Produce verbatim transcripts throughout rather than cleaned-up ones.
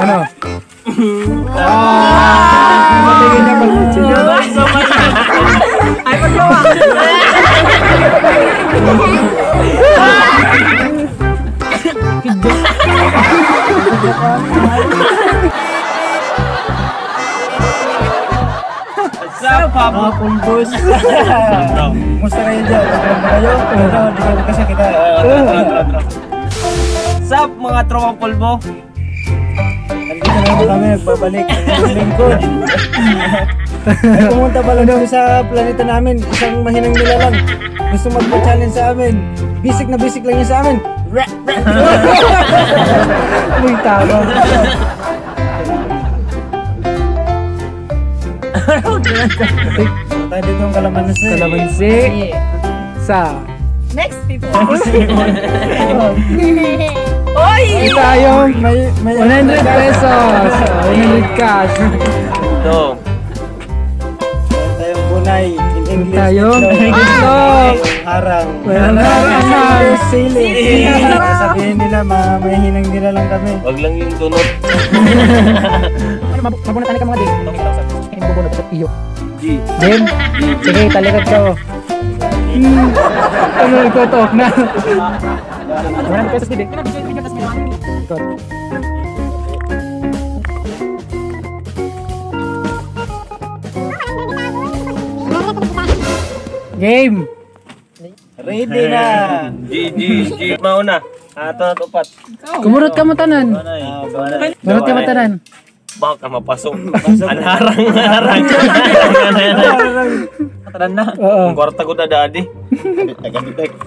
Ano? Ah, matigil na pala. Ay, magsawa. What's up, Pablo? Mga pulbos. Kumusta kayo dyan? Okay lang ba kayo? Ano, di kayo magkasakit, ha? What's up, mga tropang pulbo? Nandito na naman kami, nagbabalik ang lingkod. Ay, pumunta pala daw sa planeta namin, isang mahinang nilalang. Gusto magpa-challenge sa amin. Bisik na bisik lang yun sa amin. Uy, tama. Tayo dito ang kalamansi. Kalamansi. Sa next people. Oy! May tayo, may, may one hundred pesos. One hundred cash. Ito. Meron tayong bunay. In English, tayo, itlog. Itlog. Harang. Well, harang. Sili. Sili. Sabihin nila, ma-, mahihinang nila lang kami. Wag lang yung dunot. Ano, mab-, mabunot ka mga di? Hindi mabunot sa iyo. G. Game? G, G. Sige, talikod ka, oh. Hmm. Ano, nagtutok na? One hundred pesos, bibi. Ikot. Game. Ready na. G, G, G. Mauna. Ato na upat. Kumurot kamo tanan. Ah, banay. Kumurot kamo tanan. Baka mapasok. An harang, harang. Mataran na. Oo. An kwarta ko na, daddy.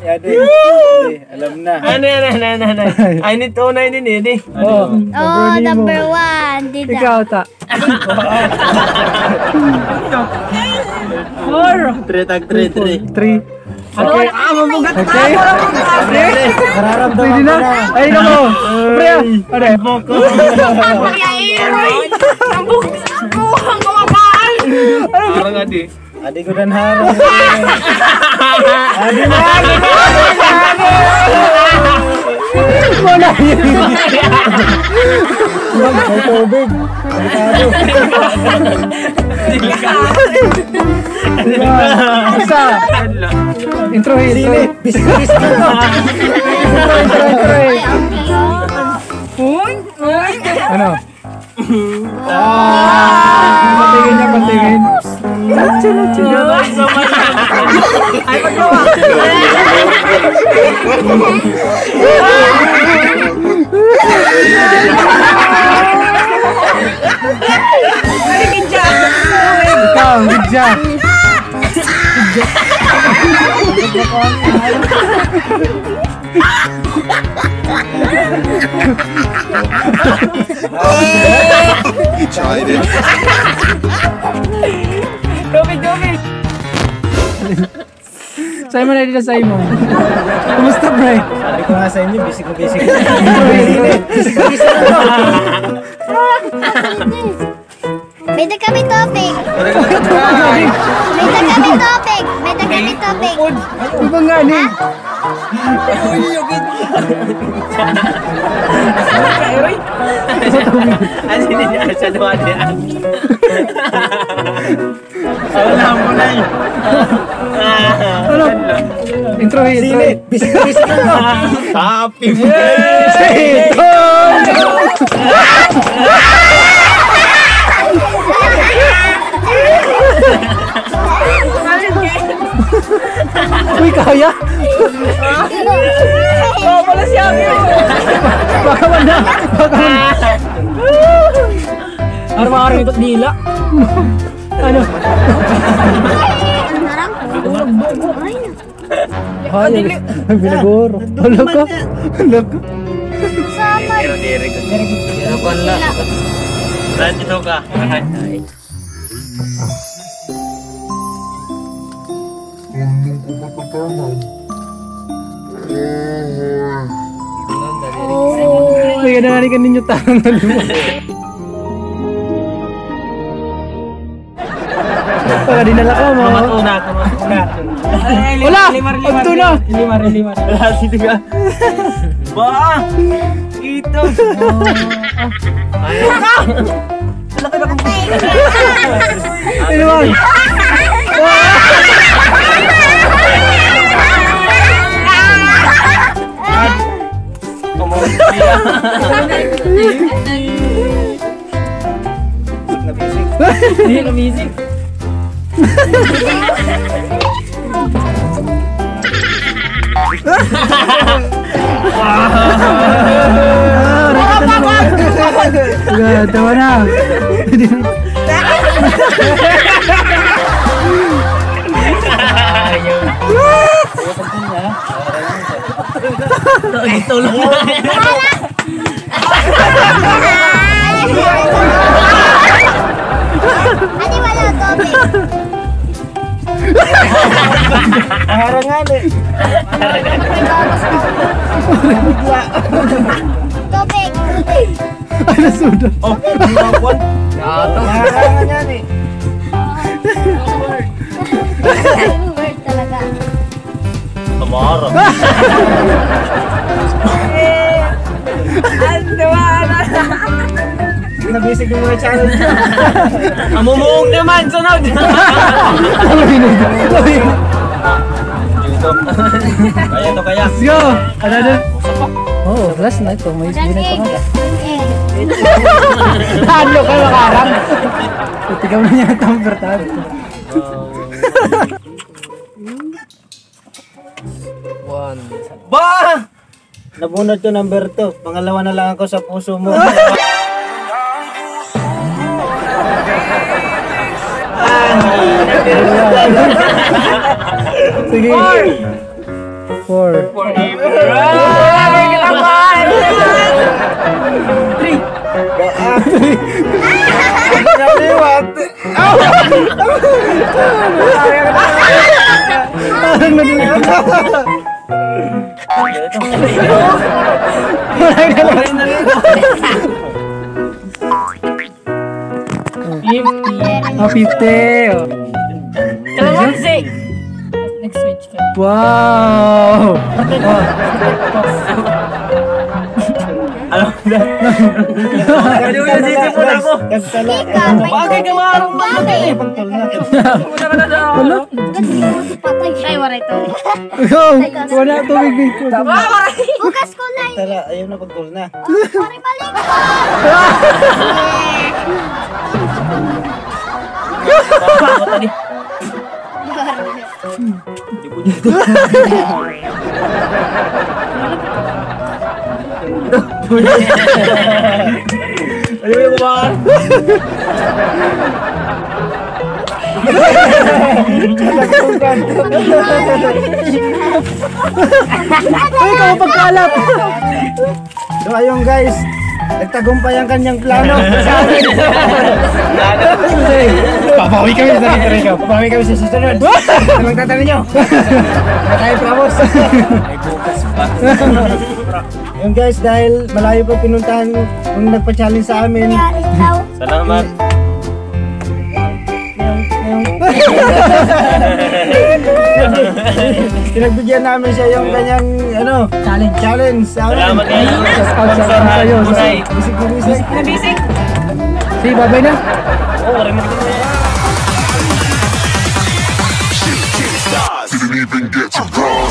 Yadi. Alam na. Ano, ano, ano, ano, ano? Ay, nito na ini, ini. Oo. Oh, number one. Dida. Ikaw, ta. Four. Three, tag three, three. Three. Okay. Ah, mabugat. Okay. Nararamdaman ko na. Pwede na. Ay, nako. Pre, ah. Ano? Boko. Ang bukas ko, ang kawakaan. Ano? Parang adi. Adi ko dan harap. Adi na, adi na, adi na. Wala yun. May tubig. Delikado. Isa. Intro, intro. Sili. Bis-, bis-, intro, intro, intro. Uy, uy. Ano? Ah! Patingin niya, patingin. Ay, magtawa. Ikaw, good job. He tried it. Tubig, tubig. Simon, ay, dito, Simon. Kumusta, pre? Sabi ko nga sa inyo, busy ko, busy ko. Busy ko, busy ko. May da kami topic. May da kami topic. May da kami topic. Iba nga ni. Ha? Ano niya sa duwa niya? Wala mo na eh. Ano? Intro, intro. Sili. Bisik, bisik na to. Happy birthday! Uy, kaya? Oh, pala siya. Baka man na. Baka man. Arma-arma ito dila. Ano? Ay, nagbinagor. Hala ka. Hala ka. Sama. Pero diri ko. Pero kon la. Saan dito ka? Kaya na nga rin kaninyo tangan. Wala Dinala ko, mo. Tumatuna, tumatuna. Wala! Limar, limar, limar. Limar, limar. Wala, sige ka. Ba! Ito. Ayaw. Laki na kong... Ano ba? Hindi na busy. Tawa na. Tulog. Adi, wala tubig. Harang nga, eh. Tubig. Ay, nasuda. Oh, harang nga, eh. Word talaga. Tamara. Ano ba? Nabisig yung mga challenge. Amumuong naman, sunod. Kaya to, kaya. Let's go. Ano na? Oh, last na ito. May isip na ito. Ano ka makarang? Tignan mo niya ang tumbler, tabi. One. Ba! Nabunot ko number two. Pangalawa na lang ako sa puso mo. Sige. Four. Four. Four. Grabe ka naman! Three. Three. Grabe, what? Oh, fifty. Oh. Kalamansi. Next switch ka. Wow! Ano? Ano yung sisipon ako? Nagtala. Bagay ka, maharong ba? Pantol na. Ano? Ay, waray to. Go! Wala tubig dito. Hugas ko na. Tala, ayaw na, pagtol na. Pare, balik. Ayaw yung kumain. Ay, ikaw ang pagkalap. So, ayun guys, nagtagumpay ang kanyang plano. Papawi kami sa Rico. Papawi kami sa susunod. Ano magtatanong nyo? Wala tayo promise. May bukas pa. Yun guys, dahil malayo po pinuntahan ng nagpa-challenge sa amin. Salamat. Pinagbigyan namin siya yung kanyang, ano, challenge. Challenge sa amin. Salamat kayo. Shout out sa iyo. Bunay. Bisik na bisik. Bisik na bisik. Sige, babay na. Oo, wala mo. Didn't even get to run.